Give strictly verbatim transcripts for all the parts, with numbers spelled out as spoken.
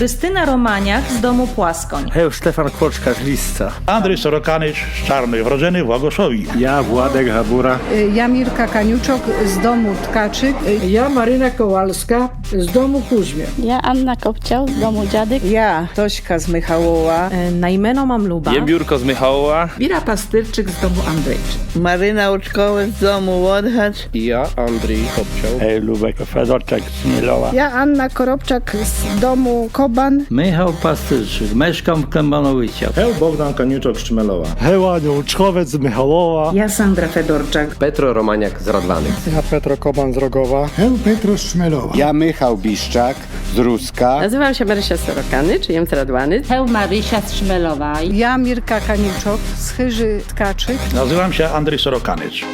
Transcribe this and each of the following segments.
Krystyna Romaniak z domu Płaskoń. Гев Штефан Квочка з Лісца. Андрій Сороканич з Чарной, вродженый в Лагошови. Я Владек Габура. Е, я Мірка Канючок з дому Ткачык. Е, я Марина Ковальска з дому Кузьмя. Я Анна Копчел з дому Дядык. Я Тоська з Михалова. Е, на імено мам Люба. Єм Юрко з Михалова. Віра Пастырчык з дому Андрейчык. Марина Учкович з дому Водгач. Я Андрій Копчел. Гев Любек Федорчак з Смілова. Я Анна Коробчак з дому Кобан. Михал Пастырчык, мешкам в Клембановицях. Гев Богдан Канючок з Чмелова. Гев Аньо Учковец з Михалова. Я Сандра Федорчак. Петро Романяк з Радваных. Я Петро Кобан з Роґова. Гев Петро з Чмелова. Я Михал Бищак з Руска. Nazywam się Marysia Sorokany, czy jem z Radłany. Гев Марися з Чмелова. Я Мірка Канючок з хыжы Ткачык. Nazywam się Andrzej Sorokanycz.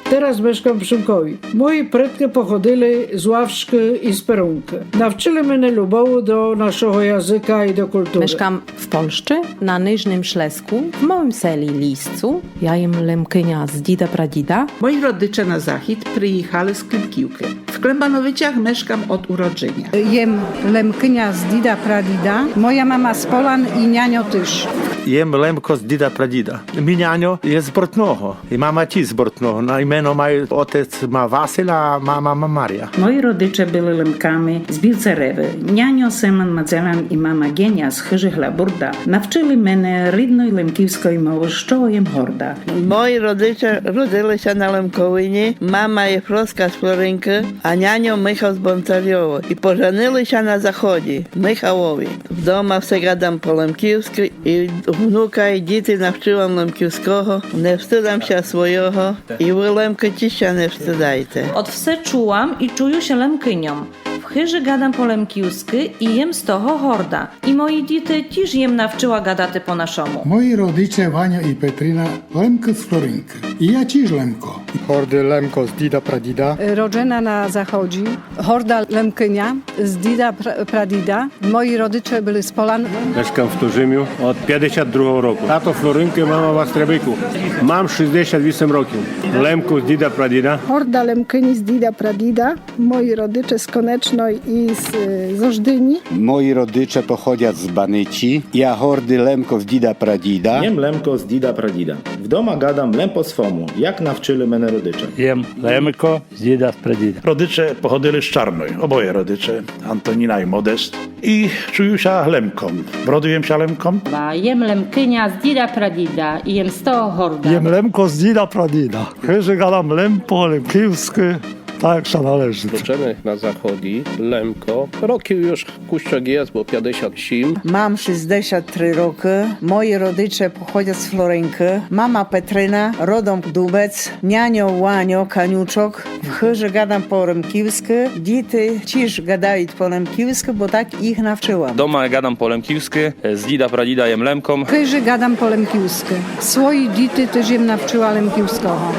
Тераз мешкам в Шумкові. Мої предкы походили з Лавшкы і з Перункы. Навчыли мене любову до нашого языка і до культуры. Мешкам в Польщы, на Ніжным Шлеску, в малым селі Лісцу. Я єм Лемкыня з діда-прадіда. Мої родиче на захід приїхали з Клімківкы. В Клембановицях мешкам од уродженя. Єм Лемкыня з діда-прадіда. Моя мама з Полан і няньо тыж. Єм Лемко з діда-прадіда. Мій няньо є з Бортного. І мама тіж з Бортного. На імено май, отец ма Василь, а мама ма Марія. Мої родиче были Лемками з Білцеревы. Няньо Семен Мацелян і мама Геня з хыжы Глябурда навчыли мене рідной лемківской мовы, з чого єм горда. Мої родиче родили ся на Лемковині. Мама є Фроска з Флоринкы, а няньо Михал з Бонцарьово. І поженили ся на заході, в Михалові. Вдома все гадам по-лемківскы, і внука, і діти навчылам лемківского. Не встыдам ся свойого, і вы, Лемкы, тіж ся не встыдайте. Од все чула м і чую ся Лемкыньом. В хыжы гадам по-лемківскы і єм з того горда. І мої діти тіж єм навчыла гадати по нашому. Мої родиче Ваньо і Петрина Лемкы з Флоринкы. І я тіж Лемко. Горды Лемко з діда-прадіда. Роджена на заході. Горда Лемкыня з діда-пра-, прадіда. Мої родиче были з Полан. Мешкам в Тужимю од пятдесят другого року. Тато Флоринкы, мама в Астребику. Мам шістдесят вісем років. Лемко з діда-прадіда. Горда Лемкыня з діда-прадіда. Мої родиче з Конечной і з, е, зо Ждыні. Мої родиче походят з Баницї. Я горды Лемко з діда-прадіда. Єм Лемко з діда-прадіда. Вдома гадам лем по свому, як навчыли мене родиче. Єм Лемко з діда-прадіда. Родиче походили з Чарной, обоє родиче, Антоніна і Модест. І чую ся Лемком. Вродив єм ся Лемком. Єм Лемкыня з діда-прадіда і єм з того горда. Єм Лемко з діда-прадіда. Хыжы гадам лем по-лемківскы. Так ся належыт. Родженый на заході, Лемко. Років юж кущок єст, бо пятдесят сім. Мам шістдесят три рокы. Мої родиче походят з Флоринкы. Мама Петрина, родом Дубец, няньо Ваньо Канючок. В хыжы гадам по-лемківскы. Діти тіж гадают по-лемківскы, бо так їх навчыла. Дома гадам по-лемківскы, з діда-прадіда єм Лемком. В хыжы гадам по-лемківскы. Свої діти тіж єм навчыла лемківского.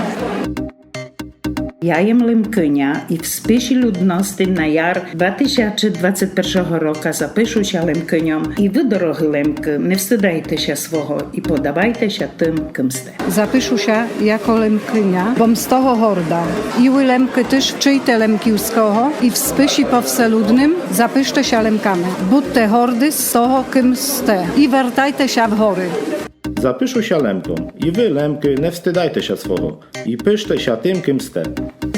Я єм Лемкыня і в списі людности на яр два тисячы двадцять першого рока запишу ся Лемкыньом. І вы, дорогы Лемкы, не встыдайте ся свого і подавайте ся тым, кым сте. Запишу ся яко Лемкыня, бо м з того горда. І вы, Лемкы, тіж вчыйте лемківского і в списі повселудным запиште ся Лемками. Будте горды з того, кым сте. І вертайте ся в горы. Запишу ся Лемком, і вы, Лемкы, не встыдайте ся свого, і пиште ся тым, кым сте.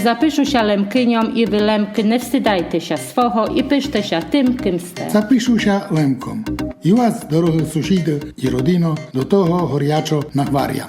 Запишу ся Лемкыньом, і вы, Лемкы, не встыдайте ся свого, і пиште ся тым, кым сте. Запишу ся Лемком. І вас, дорогы сусіды і родино, до того горячо нагварям.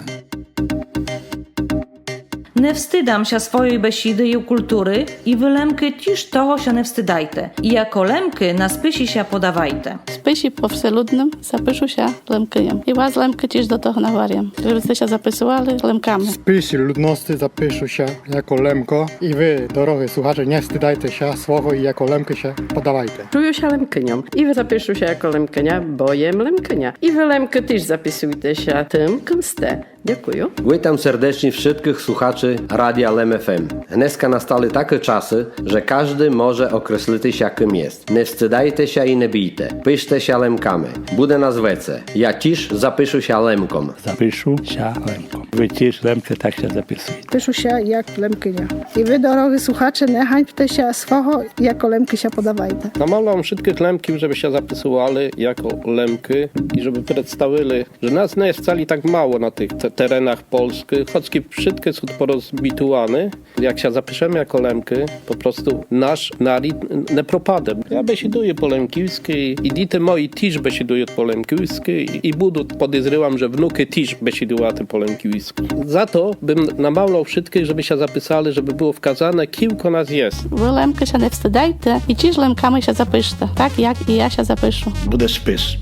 Не встыдам ся свойой бесіды і культуры, і вы, Лемкы, тіж того ся не встыдайте. І яко Лемкы на списі ся подавайте. В списі повселудным запишу ся Лемкыньом. І вас, Лемкы, тіж до того нагварям. Вы бы сте ся записували Лемками. В списі людности запишу ся яко Лемко. І вы, дорогы сухаче, не встыдайте ся свого і яко Лемкы ся подавайте. Чую ся Лемкыньом. І вы запишу ся яко Лемкыня, бо єм Лемкыня. І вы, Лемкы, тіж записуйте ся тым, кым сте. Дякую. Вітам сердечні вшыткых слухачы Радія Лем ФМ. Днеска настали такы часы, же кажды може окреслити ся, кым єст. Не встидайте ся і не бійте. Пиште ся Лемками. Буде нас веце. Я тіж запишу ся Лемком. Запишу ся Лемком. Вы тіж, Лемки, так ся записуйте. Пишу ся як Лемкыня. І вы, дорогы слухаче, не ганьбте ся свого, яко Лемкы ся подавайте. Намавлам вшыткых Лемків, жебы ся записували яко Лемкы і жебы представили, же нас не є вцалі так мало на тых те-, теренах Польскы, хоцкі вшыткы сут порозмітуваны. Як ся запишеме яко Лемкы, по просту наш нарід не пропаде. Я бесідую по лемківскы, і діти мої тіж бесідуют по лемківскы, і, і будут, подозрівам, же внукы тіж бесідувати по лемківскы. За то бым намавлав вшыткых, жебы ся записали, жебы было вказане, кілько нас єст. Вы, Лемкы, ся не встидайте, і тіж Лемками ся запиште, так як і я ся запишу. Буде спис.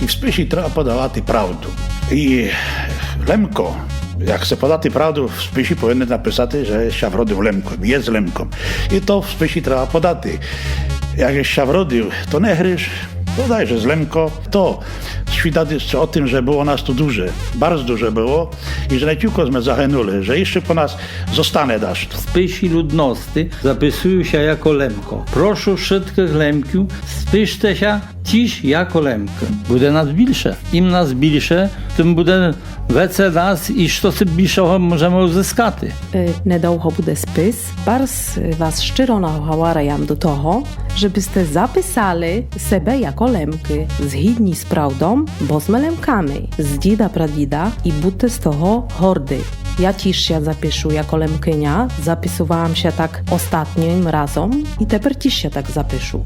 І в списі треба подавати правду. І Лемко, як хце подати правду, в списі повинен написати, же ся вродив Лемком, є Лемком. І то в списі треба подати. Як ся вродив, то не гриш, подай же Лемко. То свідчить о тым, же было нас ту дуже, барз дуже было, і же не тілько сме загинули, же іщы по нас зостане дашто. В списі людности записую ся яко Лемко. Прошу вшыткых Лемків, спиште ся тіж яко Лемкы. Буде нас більше. Ім нас більше, тым буде веце нас і штоси більшого можеме узыскати. Е, недовго буде спис. Барз, е, вас щиро нагварям до того, жебысте записали себе яко Лемкы, згідні з правдом, бо сме Лемками, з діда-прадіда, і будте з того горды. Я тіж ся запишу яко Лемкыня, записувам ся так остатнім разом і тепер тіж ся так запишу.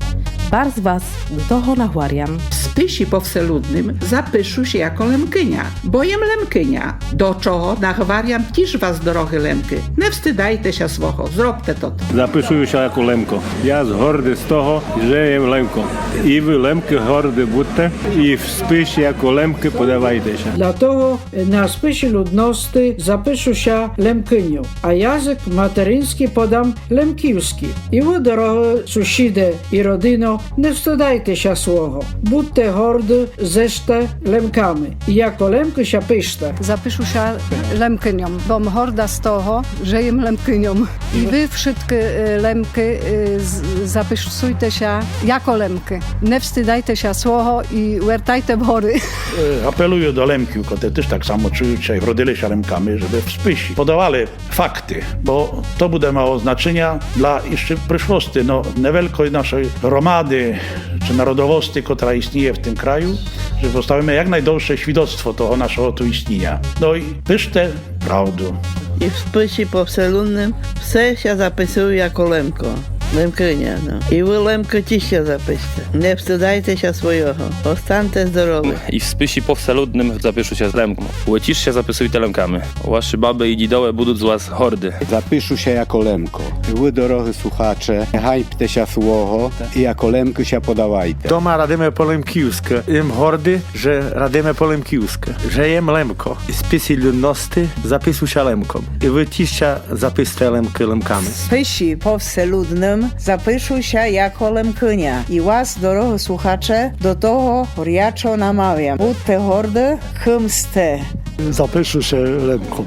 Барз вас до того нагварям. В списі повселудным запишу ся яко Лемкыня, бо єм Лемкыня. До чого нагварям тіж вас, дорогы Лемкы. Не встидайте ся свого, зробте тото. Записую ся яко Лемко. Я з горды з того, же єм Лемко. І вы, Лемкы, горды будте, і в списі яко Лемкы подавайте ся. Для того, е, на списі людности запишу ся Лемкыньов, а язык материнськый подам лемківськый. І вы, дорогы сусіде і родино, не встидайте ся свого. Будте горды, же сте Лемками. І яко Лемкы ся пиште. Запишу ся Лемкыньом, бо м горда з того, же єм Лемкыньом. І вы вшыткы, е, Лемкы, е, з-, записуйте ся яко Лемкы. Не встидайте ся свого і вертайте в горы. Е, апелую до Лемків, котры тіж так само чуют ся і вродили ся Лемками, жебы в списі подавали факты, бо то буде мало значыня для іщы пришлости, но, невелькой нашой громады ци народовости, котра істніє в тым краю, же поставиме як найдовше свідоцтво того нашого ту істніня. Но і пиште правду. І в списі повселудным все ся записує яко Лемко. Лемкыня, но. І вы, Лемкы, тіж ся запиште. Не встидайте ся свого. Останте здоровы. І в списі повселудным запишу ся Лемком. Вы тіж ся записуйте Лемками. Вашы бабы і дідове будут з вас горды. Запишу ся яко Лемко. Вы, дорогы слухаче, не ганьбте ся свого і яко Лемкы ся подавайте. Дома радиме по лемківскы. Єм горды, же радиме по лемківскы. Же єм Лемко. І в списі людности запишу ся Лемком. І вы тіж ся запиште, Лемкы, Лемками. В списі повселудным запишу ся яко Лемкыня. І вас, дорогы слухаче, до того горячо намавям. Будте горды, кым сте. Запишу ся Лемком.